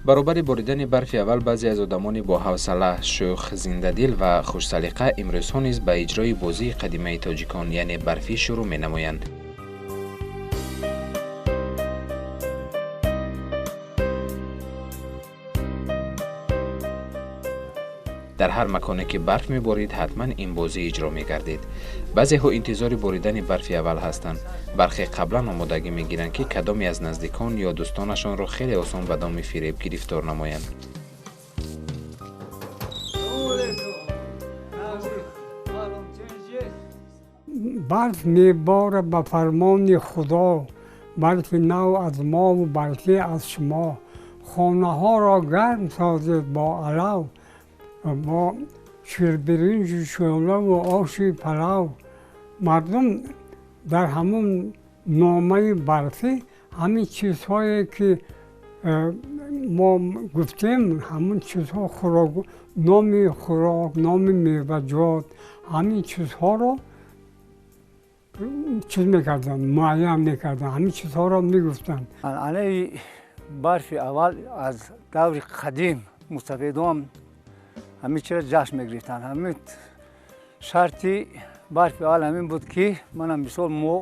Баробари боридани барфи аввал баъзе аз одамони боҳавсала, шӯх, зиндадил ва хушсалиқа имрӯзҳо низ ба иҷрои бозии қадимаи тоҷикон, яъне барфӣ, шурӯъ менамоянд. Дар ҳар маконе ки барф меборид, ҳатман ин бозӣ иҷро мегардид. Баъзеҳо интизори боридани барфи аввал ҳастанд. Бархе қаблан омодагӣ мегиранд, ки кадоме аз наздикон ё дӯстонашонро хеле осон ба доми фиреб гирифтор намоянд. Барф меборад ба фармони Худо, барфи нав аз мову барфӣ аз шумо. Хонаҳоро гарм созед бо алав, бо ширбиринҷу шӯлаву оши палав. Мардум дар ҳамон номаи барфӣ ҳамин чизҳое ки мо гуфтем, ҳамон чизҳо, хӯрок, номи хӯрок, номи меваҷот, ҳамин чизҳоро чиз мекарданд, муайян мекарданд, ҳамин чизҳоро мегуфтанд. Анъанаи барфи аввал аз даври қадим мустафидон ҳамин чизро ҷашн мегирифтанд. Ҳамин шарти барфи аввал ҳамин буд, ки манам мисол мо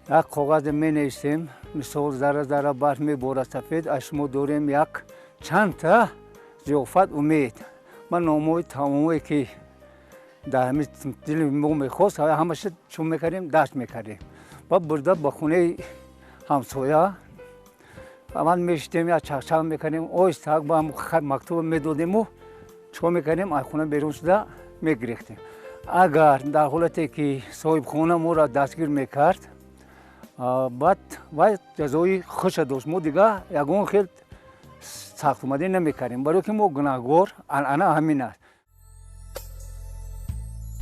як коғазе менависем, мисол зарра зарра барф меборад сафед, аз шумо дорем як чандта зиёфат умед. Ман номҳои таомҳое ки дар ҳамин дили мо мехост, ҳамаша чун мекардем, даст мекардем ва бурда ба хонаи ҳамсоя аввал мешитем, як чақчақ мекардем, оҳиста ба мактуба медодему чикор мекардем, аз хона берун шуда мегирехтем. Агар дар ҳолате ки соҳибхона моро дастгир мекард, баъд вай ҷазои хуша дошт, мо дигар ягон хел сахтомадӣ намекардем, барое ки мо гунаҳгор. Анъана ҳамин аст.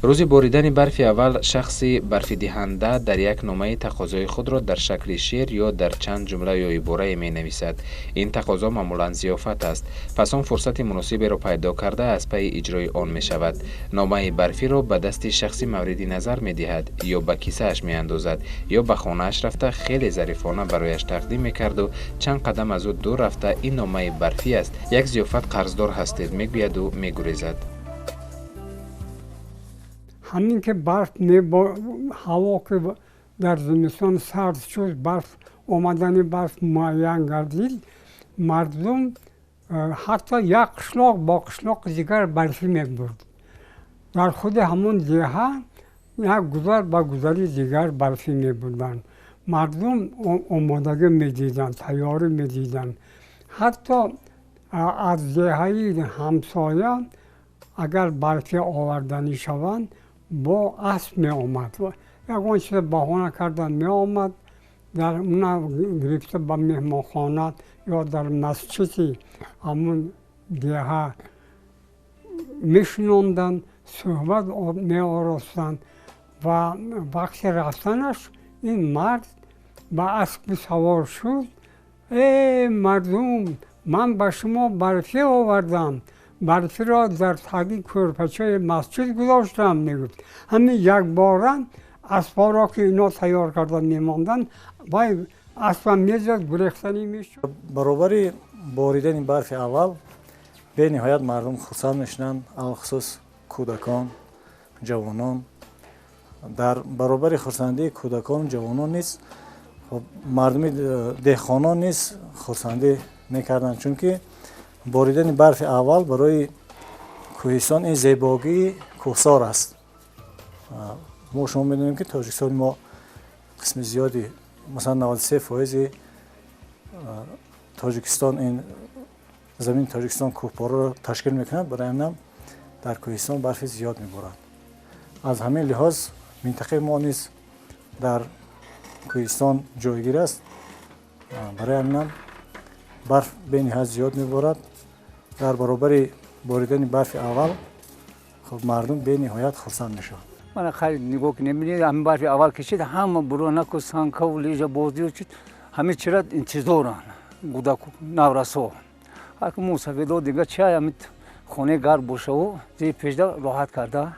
Рӯзи боридани барфи аввал шахси барфидиҳанда дар як номаи тақозои худро дар шакли шеър ё дар чанд ҷумла ё иборае менависад. Ин тақозо маъмулан зиёфат аст. Пас он фурсати муносиберо пайдо карда, аз пайи иҷрои он мешавад. Номаи барфиро ба дасти шахси мавриди назар медиҳад ё ба кисааш меандозад, ё ба хонааш рафта хеле зарифона барояш тақдим мекарду чанд қадам аз ӯ дур рафта, ин номаи барфӣ аст, як зиёфат қарздор ҳастед, мегӯяду мегурезад. Ҳамин ки барф ҳаво ки дар зимистон сард шуд, барф омадани барф муайян гардид, мардум ҳатто як қишлоқ бо қишлоқи дигар барфӣ мебурд. Дар худи ҳамон деҳа як гузар ба гузари дигар барфӣ мебурданд. Мардум омодагӣ медиданд, тайёрӣ медиданд. Ҳатто аз деҳаи ҳамсоя агар барфӣ оварданӣ шаванд, бо асп меомад. Ягон чиз баҳона карда меомад, дар уна гирифта ба меҳмонхона ё дар масҷиди ҳамун деҳа мешинонданд, суҳбат меоростанд ва вақти рафтанаш ин мард ба аспи савор шуд. Э мардум, ман ба шумо барфӣ овардам, барфиро дар таги кӯрпачаи масҷид гузоштам, мегуфт. Ҳамин якбора аспҳоро ки ино тайёр карда мемонданд, вай аспам мезад, гурехтанӣ мешуд. Баробари боридани барфи аввал бениҳоят мардум хурсанд мешунанд, алхусус кӯдакон, ҷавонон. Дар баробари хурсандии кӯдакону ҷавонон низ мардуми деҳқонон низ хурсандӣ мекарданд, чунки боридани барфи аввал барои кӯҳистон ин зебогии кӯҳсор аст. Мо шумо медонем, ки Тоҷикистони мо қисми зиёди, масалан 93% Тоҷикистон, ин замини Тоҷикистон кӯҳпораро ташкил мекунад. Барои ҳаминам дар кӯҳистон барфи зиёд меборад. Аз ҳамин лиҳоз минтақаи мо низ дар кӯҳистон ҷойгир аст. Барои ҳаминам барф бениҳоят зиёд меборад. Дар баробари боридани барфи аввал хуб мардум бениҳоят хурсанд мешаванд. Мана хайр, нигоҳ кунем, бинед, ҳамин барфи аввал кишид, ҳама буронаку санкаву лижа бозию чид, ҳамин чира интизоранд кӯдаку наврасо. Ҳар мусафедо дига чай ҳамин хонаи гарм бошаву зери пешда роҳат карда,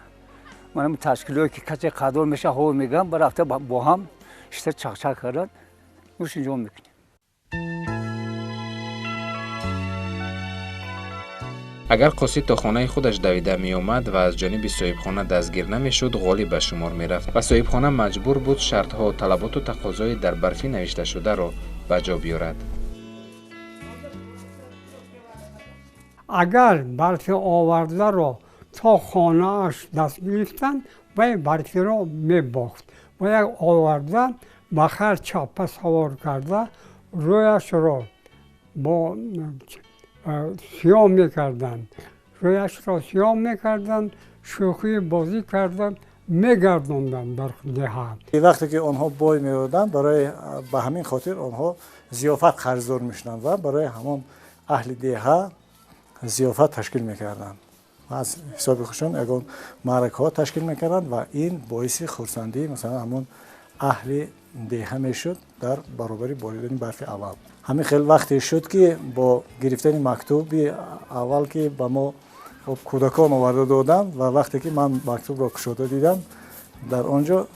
мана ташкилое ки касе қадор меша ҳо мегӯям, ба рафта бо ҳам шита чақчақ карда нӯшинҷон мекунем. Агар қосид то хонаи худаш давида меомад ва аз ҷониби соҳибхона дастгир намешуд, ғолиб ба шумор мерафт ва соҳибхона маҷбур буд шартҳо, талаботу тақозои дар барфӣ навишташударо ба ҷо биёрад. Агар барфи овардаро то хонааш даст гирифтанд, вай барфиро мебохт ва як оварда ба хар чаппа савор карда, рӯяшро бо сиёҳ мекарданд, рӯяшро сиёҳ мекарданд, шӯхӣ бозӣ карда мегардонданд дар деҳа. Вақте ки онҳо бой меёданд, барои ба ҳамин хотир онҳо зиёфат қарздор мешуданд ва барои ҳамон аҳли деҳа зиёфат ташкил мекарданд. Аз ҳисоби худшон ягон маъракаҳо ташкил мекарданд ва ин боиси хурсандии масалан ҳамон аҳли деҳа мешуд дар баробари боридани барфи аввал. Ҳамин хел вақте шуд ки бо гирифтани мактуби аввал ки ба мо кӯдакон оварда доданд ва вақте ки ман мактубро кушода дидам, дар он ҷо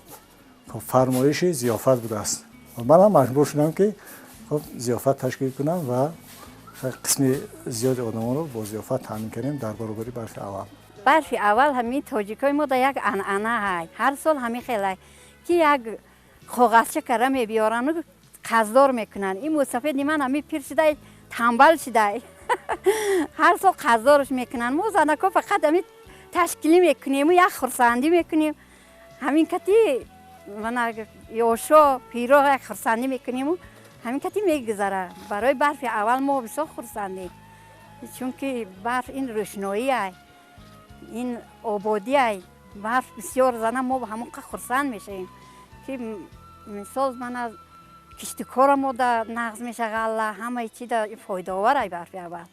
фармоиши зиёфат будааст. Манам маҷбур шудам ки зиёфат ташкил кунам ва қисми зиёди одамонро бо зиёфат таъмин кардем дар баробари барфи аввал. Барфи аввал ҳамин тоҷикои мо дар як анъана ҳай, ҳар сол ҳамин хелай ки як коғазча кара мебиёрану қарздор мекунанд. Ин мусафеди ман ҳамин пир шудай, тамбал шудай, ҳар сол қарздорш мекунанд. Мо занако фақат ҳамин ташкилӣ мекунему, як хурсандӣ мекунем. Ҳамин кати мана ёшо пиро як хурсандӣ мекунему, ҳамин кати мегузара. Барои барфи аввал мо бисёр хурсандем, чунки барф ин рӯшноӣ, ин ободӣ. Барф бисёр зана мо ҳамон қа хурсанд мешавем ки мисол мана киштикора мо да нағз меша, ғалла ҳамаи чи да фоидаовар ай барфи аввал.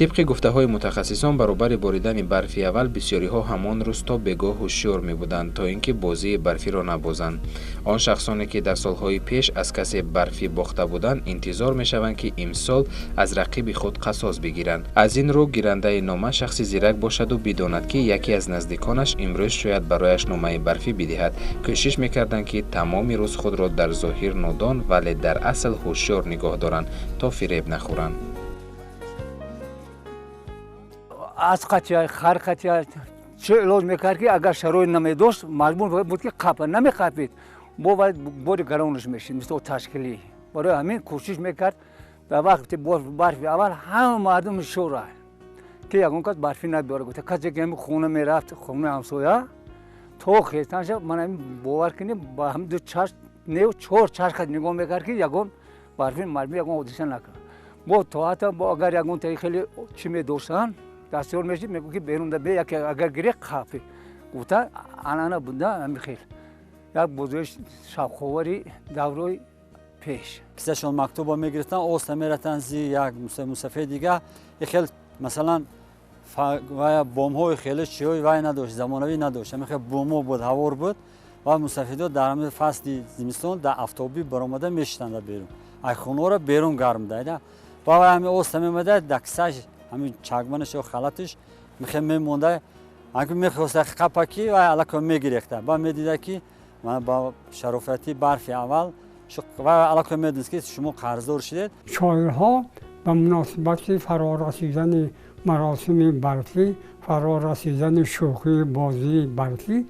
Тибқи гуфтаҳои мутахассисон, баробари боридани барфи аввал бисёриҳо ҳамон рӯз то бегоҳ ҳушёр мебуданд, то ин ки бозии барфиро набозанд. Он шахсоне ки дар солҳои пеш аз касе барфӣ бохта буданд, интизор мешаванд, ки имсол аз рақиби худ қасос бигиранд. Аз ин рӯ гирандаи нома шахси зирак бошаду бидонад, ки яке аз наздиконаш имрӯз шояд барояш номаи барфӣ бидиҳад. Кӯшиш мекарданд, ки тамоми рӯз худро дар зоҳир нодон, вале дар асл ҳушёр нигоҳ доранд, то фиреб нахӯранд. Аз қатия, хар қатия чӣ илоҷ мекард, ки агар шароит намедошт, маҷбур буд ки қапа намеқапид, бо вай бори гаронаш мешид, мисол ташкилӣ. Барои ҳамин кӯшиш мекард дар вақти барфи аввал ҳама мардум шӯра ки ягон кас барфӣ набиёра. Гуфта касе ки ҳамин хона мерафт, хонаи ҳамсоя то хестанша, ман ҳамин бовар кунем, ба ҳамин ду чашм не чор чашм қад нигоҳ мекард, ки ягон барфи мармӣ ягон ҳодиса накард. Бо то ҳатто бо агар ягон таи хеле чӣ медоштанд, дастёр мешид, мегӯ ки берун да бе, яке агар гире қапи. Гуфта анъана буда ҳамин хел як бозии шавқовари даврои пеш. Кисашон мактуба мегирифтанд, оста мерафтанд зи як мусафеди дига. И хел масалан бомҳои хеле чиҳои вай надошт, замонавӣ надошт. Ҳамин хел бомҳо буд, ҳавор буд ва мусафедо дар ҳамин фасли зимистон дар афтобӣ баромада мешиштанд дар берун. Ай хонаро берун гарм дайда. Ва вай ҳамин оста мемода, дар кисаш ҳамин чакманаш ё халаташ мехе мемонда, анки мехоста қапа ки вай аллакай мегирехта. Ба медида ки мана ба шарофати барфи аввал вай аллакай медонист, ки шумо қарздор шудед. Шоирҳо ба муносибати фарорасидани маросими барфӣ, фарорасидани шӯхии бозии барфӣ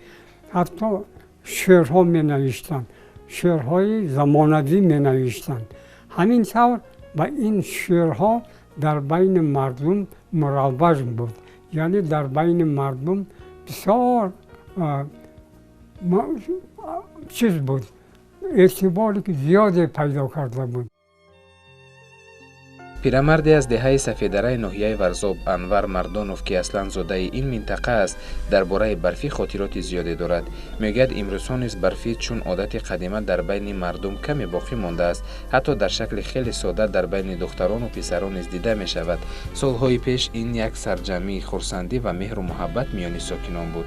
ҳатто шеърҳо менавиштанд, шеърҳои замонавӣ менавиштанд. Ҳамин тавр ба ин шеърҳо дар байни мардум муравваҷ буд, яъне дар байни мардум бисёр чиз буд, эътибори зиёде пайдо карда буд. Пирамарде аз деҳаи Сафедараи ноҳияи Варзоб, Анвар Мардонов, ки аслан зодаи ин минтақа аст, дар бораи барфӣ хотироти зиёде дорад. Мегӯяд, имрӯзҳо низ барфӣ чун одати қадима дар байни мардум каме боқӣ мондааст. Ҳатто дар шакли хеле сода дар байни духтарону писарон низ дида мешавад. Солҳои пеш ин як сарҷамъии хурсандӣ ва меҳру муҳаббат миёни сокинон буд.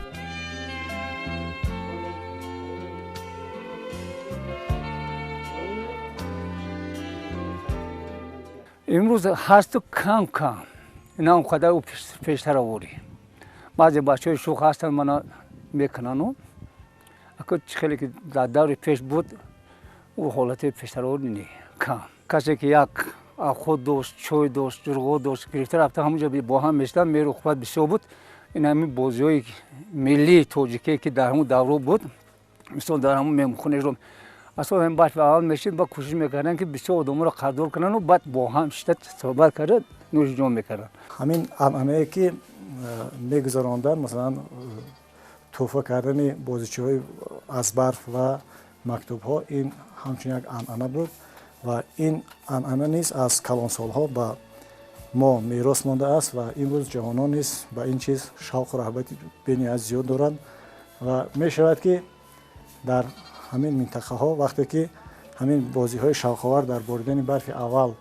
Имрӯз ҳасту кам кам, на он қадар пештар аворӣ. Баъзе бачаҳои шӯх ҳастанд, мана мекунану ако хеле ки дар даври пеш буд, ӯ ҳолати пештараворӣ не, кам. Касе ки як худ дошт, чой дошт, ҷурғо дошт, гирифта рафта ҳамонҷо бо ҳам мешуданд, меҳру ухуват бисёр буд. Ин ҳамин бозиҳои миллии тоҷикие ки дар ҳамон давро буд, мисол дар ҳамон меҳмонхонаро асос ҳамин барфи аввал мешид, ба кӯшиш мекарданд ки бисёр одаморо қардор кунанду баъд бо ҳам шида суҳбат карда нӯши ҷон мекарданд. Ҳамин анъанае ки мегузаронданд, масалан тӯҳфа кардани бозичаҳои аз барф ва мактубҳо, ин ҳамчун як анъана буд ва ин анъана низ аз калонсолҳо ба мо мерос мондааст ва имрӯз ҷавонон низ ба ин чиз шавқу раҳбати бениҳоят зиёд доранд ва мешавад ки дар ҳамин минтақаҳо вақте ки ҳамин бозиҳои шавқовар дар боридани барфи аввал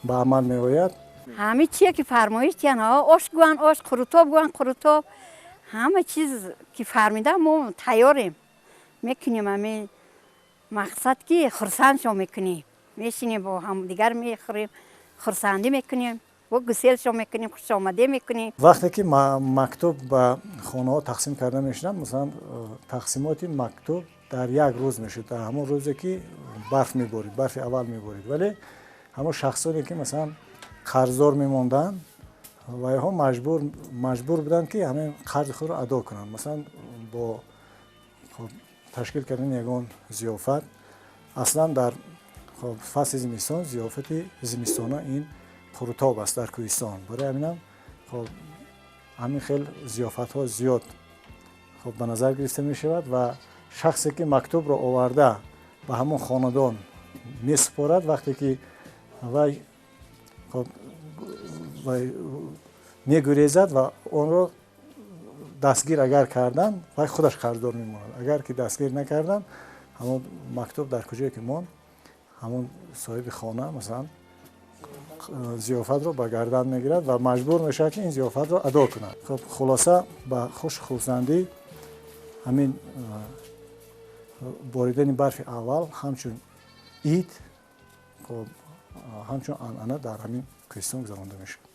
ба амал меояд, ҳамин чие ки фармоиш тиян, ош гӯян ош, қурутоб гӯян қурутоб, ҳама чиз ки фармида мо тайёрем, мекунем. Ҳамин мақсад ки хурсандшо мекунем, мешинем бо ҳамдигар мехӯрем, хурсандӣ мекунем, бо гуселшо мекунем, хушомадӣ мекунем. Вақте ки мактуб ба хонаҳо тақсим карда мешуданд, масалан тақсимоти мактуб дар як рӯз мешуд, дар ҳамон рӯзе ки барф меборид, барфи аввал меборид. Вале ҳамон шахсоне ки масалан қарздор мемонданд, вайҳо маҷбур буданд ки ҳамин қарзи худро адо кунанд, масалан бо ташкил кардани ягон зиёфат. Аслан дар фасли зимистон зиёфати зимистона ин қурутоб аст дар кӯҳистон. Барои ҳаминам ҳамин хел зиёфатҳо зиёд ба назар гирифта мешавад ва шахсе ки мактубро оварда ба ҳамон хонадон месупорад, вақте ки вай мегурезад ва онро дастгир агар карданд, вай худаш қарздор мемонад. Агар ки дастгир накарданд, ҳамон мактуб дар куҷое ки монд, ҳамон соҳиби хона масалан зиёфатро ба гардан мегирад ва маҷбур мешавад ки ин зиёфатро адо кунад. Хуб, хулоса ба хуш хурсандӣ ҳамин боридани барфи аввал ҳамчун ид, ҳамчун анъана дар ҳамин кӯҳистон гузаронда мешавад.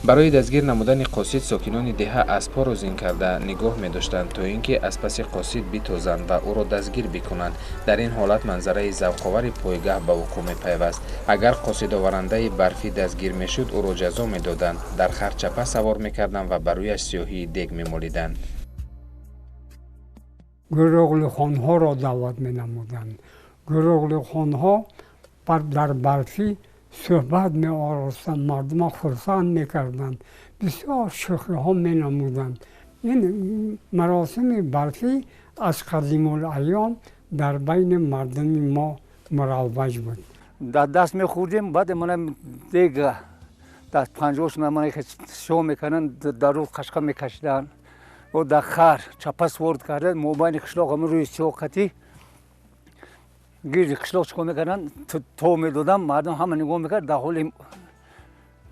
Барои дастгир намудани қосид сокинони деҳа аспҳоро зин карда нигоҳ медоштанд, то ин ки аз паси қосид битозанд ва ӯро дастгир бикунанд. Дар ин ҳолат манзараи завқовари пойгаҳ ба вуқӯъ мепайваст. Агар қосидоварандаи барфӣ дастгир мешуд, ӯро ҷазо медоданд, дар хар чапа савор мекарданд ва ба рӯяш сиёҳии дег мемолиданд. Гӯроғлихонҳоро даъват менамуданд. Гӯроғлихонҳо дар барфӣ суҳбат меоростанд, мардума хурсанд мекарданд, бисёр шӯхиҳо менамуданд. Ин маросими барфӣ аз қадимулайём дар байни мардуми мо муравваҷ буд. Дар даст мехӯрдем, баъд мана дега дар панҷошона мана шо мекарданд, дар рӯз қашқа мекашиданд, ё дар хар чапа сворд карда мобайни қишлоқ ҳамин рӯи сиёҳ қатӣ гирди қишлоқ чикор мекарданд, то медодам, мардум ҳама нигоҳ мекард, дар ҳоли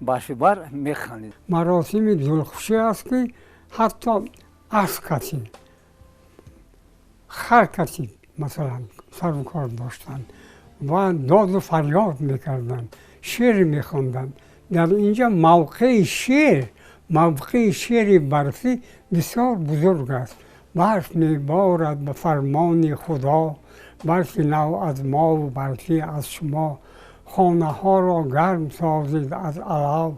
барфи бар механдид. Маросими дилхушӣ аст ки ҳатто асп касӣ, хар касӣ масалан сару кор доштанд ва доду фарёд мекарданд, шеър мехонданд. Дар инҷа мавқеи шеър, мавқеи шеъри барфӣ бисёр бузург аст. Барф меборад ба фармони Худо, барфи нав аз мову барфӣ аз шумо, хонаҳоро гарм созед аз алав,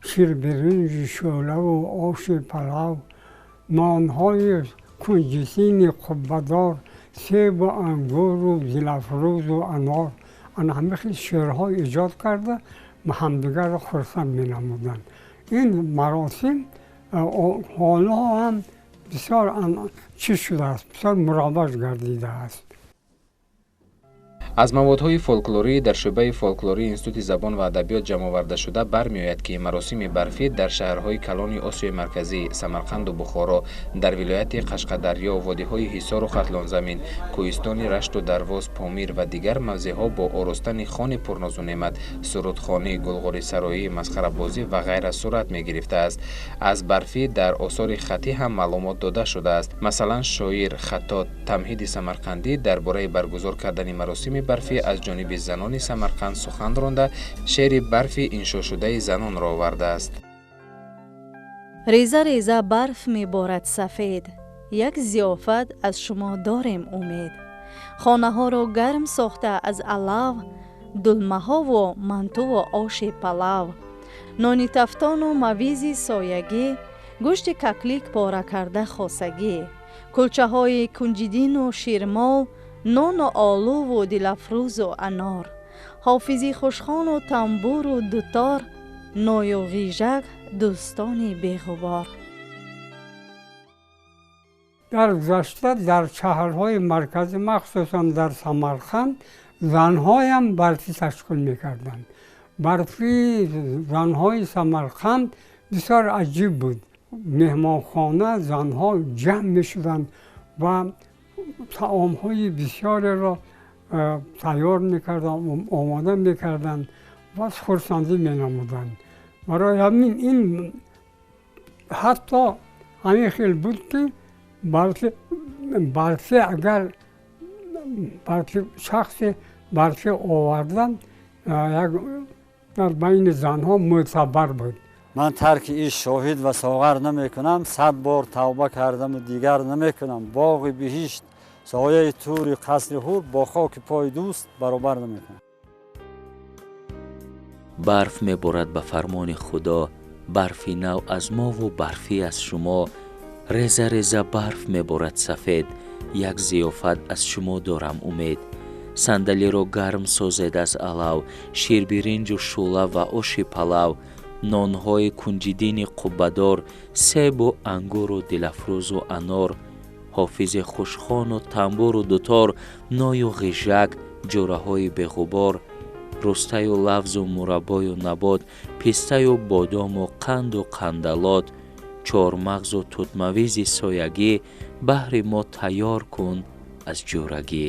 ширбиринҷи шӯлаву оши палав, нонҳои кунҷисини қуббадор, себу ангуру дилафрӯзу анор. Ана ҳама хел шеърҳо эҷод карда ҳамдигарро хурсанд менамуданд. Ин маросим ҳоло ҳам бисёр чиз шудааст, бисёр муравваҷ гардидааст. Аз маводҳои фолклорӣ дар шӯъбаи фолклории Институти забон ва адабиёт ҷамъоварда шуда бармеояд, ки маросими барфӣ дар шаҳрҳои калони Осиёи Марказӣ, Самарқанду Бухоро, дар вилояти Қашқадарё, водиҳои Ҳисору Хатлонзамин, кӯҳистони Рашту Дарвоз, Помир ва дигар мавзеъҳо бо оростани хони пурнозу неъмат, сурудхонӣ, гулғорисароӣ, масхарабозӣ ва ғайра сурат мегирифтааст. Аз барфӣ дар осори хаттӣ ҳам маълумот дода шудааст. Масалан, шоир Хаттот Тамҳиди Самарқандӣ дар бораи баргузор кардани маросими барфӣ аз ҷониби занони Самарқанд сухан ронда, шеъри барфи иншошудаи занонро овардааст. Реза реза барф меборад сафед, як зиёфат аз шумо дорем умед. Хонаҳоро гарм сохта аз алав, дулмаҳову мантуву оши палав, нони тафтону мавизи соягӣ, гӯшти каклик пора карда хосагӣ, кулчаҳои кунҷидину ширмол, нону олуву дилафрӯзу анор, ҳофизи хушхону тамбуру дутор, ною ғижак, дӯстони беғубор. Дар гузашта дар шаҳрҳои марказӣ, махсусан дар Самарқанд, занҳоям барфӣ ташкил мекарданд. Барфии занҳои Самарқанд бисёр аҷиб буд. Меҳмонхона занҳо ҷамъ мешуданд ва таомҳои бисёреро тайёр мекарданд, омода мекарданд ва хурсандӣ менамуданд. Барои ҳамин ин ҳатто ҳамин хел буд, ки барфӣ агар барфи шахсе барфӣ овардан, як дар байни занҳо мӯътабар буд. Ман тарки иш шоҳид ва соғар намекунам, 100 бор тавба кардаму дигар намекунам. Боғи биҳишт, сояи тури қасри ҳур бо хоки пои дӯст баробар намекунам. Барф меборад ба фармони Худо, барфи нав аз мову барфӣ аз шумо. Реза реза барф меборад сафед, як зиёфат аз шумо дорам умед. Сандалиро гарм созед аз алав, ширбиринҷу шӯла ва оши палав, нонҳои кунҷидини қуббадор, себу ангуру дилафрӯзу анор, ҳофизи хушхону тамбуру дутор, ною ғижак, ҷӯраҳои беғубор, рустаю лавзу мураббою набот, пистаю бодому қанду қандалот, чормағзу тутмавизи соягӣ баҳри мо тайёр кун аз ҷӯрагӣ.